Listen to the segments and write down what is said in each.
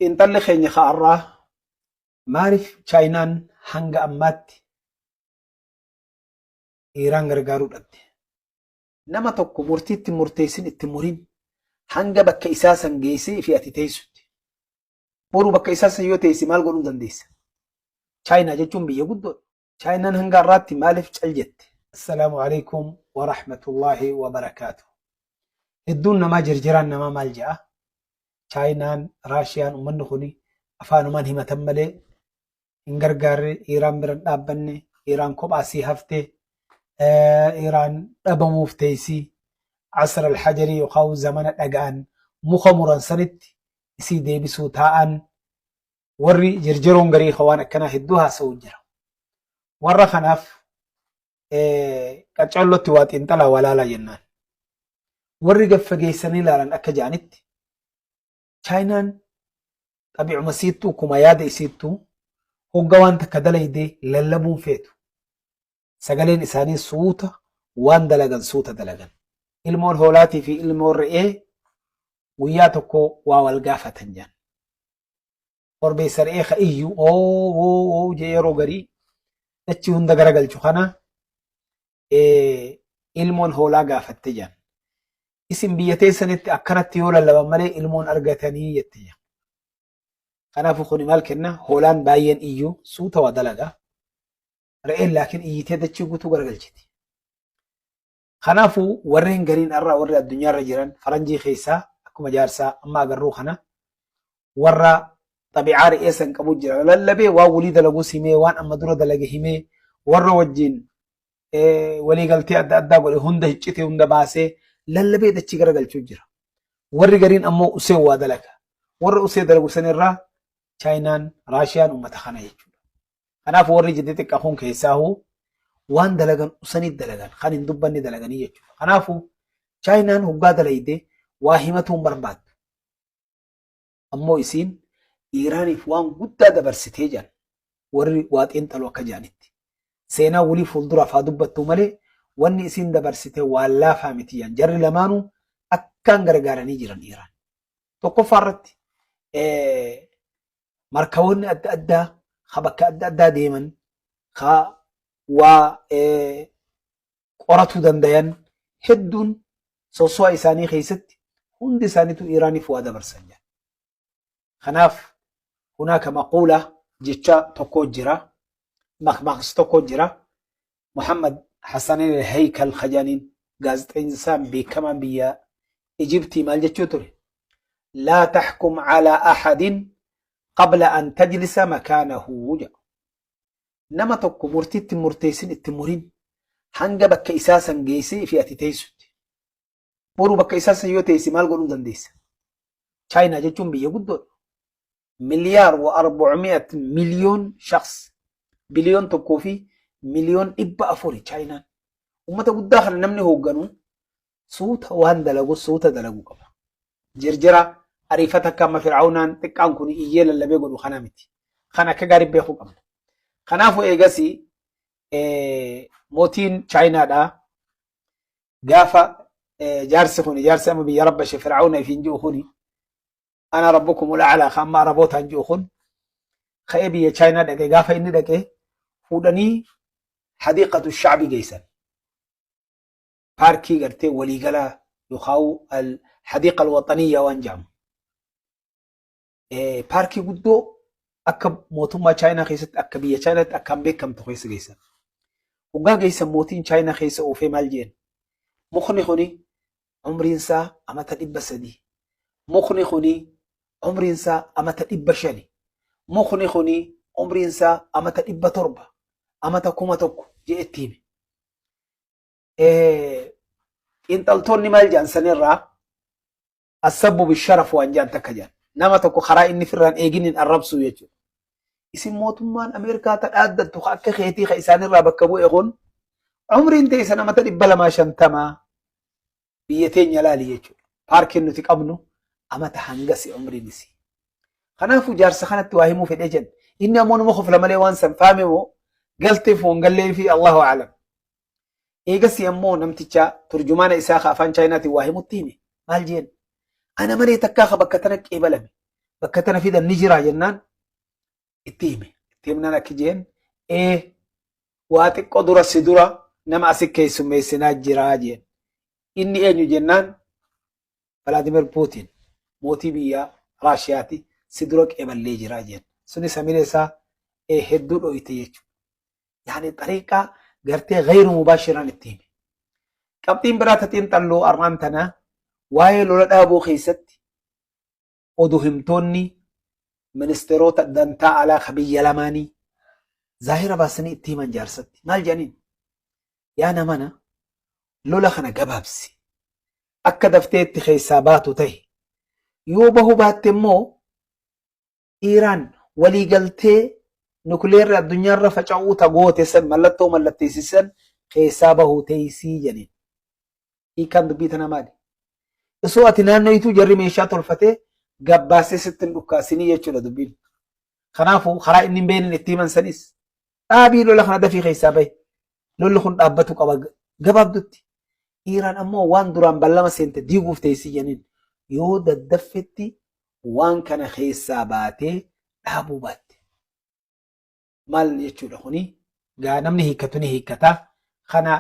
Xiinxalli keenya ka'arraa maaliif Chaayinaan hanga ammaatti Iiraan gargaaruu dhabde? Nama tokko murtiitti murteessin itti murin hanga bakka isaa san geessee fi ati teessutti. Boru bakka isaa san yoo teesse maal godhuu dandeessa? Chaayinaa jechuun biyya guddoodha. Chaayinaan hanga har'aatti maaliif cal jette? Assalaamu alaikum wa rahmatullahi wa barakaatu. Hedduun namaa jirjiraan namaa maal jedha? Chaayinaan, Raashiyaan uummanni kun afaanumaan himatan malee hin gargaarre, Iiraan bira hin dhaabbanne, Iiraan kophaa sii hafte, Iiraan dhabamuuf teessi, asra alhajarii yookaan zamana dhaga'an muka muran sanitti isii deebisuu taa'an warri jirjiroon garii ka waan akkanaa hedduu haasa'u jira. Warra kanaaf qaccallotti waa xiinxalaa walaalaa jennaan. Warri gad fageessanii ilaalan akka jedhanitti Chaayinaan xabi'uma siittuu kuma yaada isiittuu hogga waan takka dalaydee lallabuun feetu. Sagaleen isaanii suuta waan dalagan suuta dalagan. Ilmoon hoolaatii fi ilmoon re'ee guyyaa tokko waa wal gaafatan jedhan. Korbeessa re'ee ka iyyu oo oo oo jee yeroo garii dachii hunda garagalchu kana ilmoon hoolaa gaafatte jedhan. Isin biyya teessanitti akkanatti yoo lallaban malee ilmoon argatanii jette jedhan. Kanaafuu kuni maal kenna? Hoolaan baay'een iyyu suuta waa dalaga. Re'een laakiin iyyitee dachii guutuu garagalchiti. Kanaafuu warreen gariin har'a warri addunyaarra jiran faranjii keessaa akkuma jaarsaa amma agarruu kana warra xabi'aa re'ee san qabu jira. Lallabee waan walii dalagus himee waan amma dura dalage himee warra wajjin waliigaltee adda addaa godhe hunda hiccite hunda baasee lallabee dachii garagalchuu jira. Warri gariin ammoo usee waa dalaga. Warra usee dalagu sanirraa Chaayinaan, Raashiyaan uummata kana jechuudha. Kanaaf warri jiddi xiqqaa kun keessaahuu waan dalagan usanii dalagan kan hin dubbanne dalaganii jechuudha. Kanaafuu Chaayinaan hoggaa dalayde waa himatuu hin barbaaddu. Ammoo isiin Iiraaniif waan guddaa dabarsitee jedhan warri waa xiinxalu akka jedhanitti. Seenaa walii fuulduraaf haa dubbattuu malee wanni isiin dabarsite waan laafaa miti jedhan. Jarri lamaanuu akkaan gargaaranii jiran Iiraan. Tokkoffaa irratti markaboonni adda addaa ka bakka adda addaa deeman ka waa qoratuu dandayan hedduun sosso'a isaanii keessatti hundi isaaniitu Iiraaniif waa dabarsan jedha. Kanaaf hunaaka maquula jecha tokko jira, makmaaksa tokko jira. Muhammad Hassanin Heykal Kajaaniin gaazexeessaan beekamaan biyya Ijibtii maal jechuu ture? Laa taxkum calaa axadin qabla an tajlisa makaanahu jedha. Nama tokko murtiitti murteessin itti murin hanga bakka isaa san geessee fi ati teessutti. Boru bakka isaa san yoo teesse maal godhuu dandeessa? Chaayinaa jechuun biyya guddoodha. Miliyaar wa arbu'umiyat miliyoon shaks biliyoon 1 fi miliyoon 400 Chaayinaan. Uummata guddaa kana namni hoogganu suuta waan dalagu suuta dalagu qaba. Jirjira ariifata akka amma Fir'aawnaan xiqqaan kun iyyee lallabee godhu kana miti. Kan akka gaarii beekuu qabna. Kanaafuu eegasii mootiin Chaayinaadhaa gaafa jaarsi kun jaarsi amma biyya rabbashe Fir'aawna ifiin ji'u kuni ana rabbukumul a'laa kan amma Arabootaan ji'u kun ka'ee biyya Chaayinaa dhaqee gaafa inni dhaqee fuudhanii hadiiqatu shacbi geessan. Paarkii gartee waliigalaa yookaan hadiiqa alwaxaniyyaa waan jedhamu. Paarkii guddoo akka mootummaa Chaayinaa keessatti akka biyya Chaayinaatti akkaan beekamtu keessa geessan. Hoggaa geessan mootiin Chaayinaa keessa oofee maal jeen? Mukni kuni umriin isaa amata 300. Mukni kuni umriin isaa amata 500. Mukni kuni umriin isaa amata 700. Amata 1000 je'etti hime. Xiinxaltoonni maal jedhan sanirraa asabbu bisharaf waan jedhan takka jedhan. Nama tokko karaa inni firraan eeginiin arrabsuu jechuudha. Isin mootummaan Ameerikaa ta dhaaddattu ka akka keetii ka isaanirraa bakka bu'e kun umriin teessan amata 250 biyya teenya laali jechuudha. Paarkiin nuti qabnu amata hangasi umriin isii. Kanaafuu jaarsa kanatti waa himuu fedhee jenna. Inni ammoo nama kofla malee waan san faame moo galteef moo hin gallee fi Allahu a'lam. Eegasii ammoo namticha turjumaana isaa ka afaan Chaayinaatiin waa himutti hime. Maal jeen? Ana malee takkaa ka bakka tana qeebalame. bakka tana fidan ni jira jennaan itti hime. Itti himnaan akki jeen ee waa xiqqoo dura si dura nama asi keessummeessinaa jiraa jeen. Inni eenyu jennaan Vladimir Putin mootii biyya Raashiyaati si dura qeeballee jiraa jeen. Sunis hamilee isaa hedduu dho'ite jechuudha. Yaani xariiqaa gartee gayru mubaashiraan itti hime. Qabxiin biraa ta xiinxalluu arraan tana waa'ee lola dhaabuu keessatti oduu himtoonni ministeerota dantaa alaa ka biyya lamaanii zaahira baasanii itti himan jaarsatti. Maal jedhaniin? Yaa namana lola kana gabaabsi. Akka daftee itti keessaa baatu tahe. Yoo bahuu baatte immoo Iiraan waliigaltee nukileerri addunyaarra faca'uu ta goote san mallattoo mallatteessisan keessaa bahuu teessii jedheen. Hiikkaan dubbii tanaa maali? Osoo ati naannoyituu jarri meeshaa tolfatee gabbaasee sitti hin dhukkaasinii jechuudha dubbiin. Kanaafuu karaa inni hin beekneen itti himan sanis dhaabii lola kana dafii keessaa bahi. Lolli kun dhaabbatu qaba gabaabdutti. Iiraan ammoo waan duraan ballama seente diiguuf teessii jedhaniin yoo daddaffetti waan kana keessaa baatee dhaabuu baatte. Maal jechuudha kuni? Gaa namni hiikkatu ni hiikkata. Kana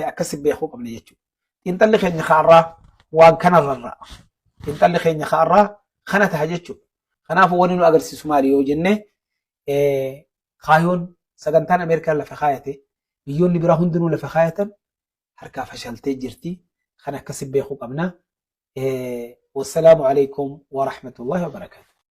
akkasi beekuu qabna jechuudha. Xiinxalli keenya kaarraa waan kana rarra'a. Xiinxalli keenya kaarraa kana ta'a jechuudha. Kanaafuu wanni nu agarsiisu maali yoo jenne kaayoon sagantaan Ameerikaan lafa kaayate biyyoonni biraa hundinuu lafa kaayatan harkaa fashaltee jirti. Kana akkasi beekuu qabna. Wassalaamu alaikum wa rahmatullahi wa barakaatuh.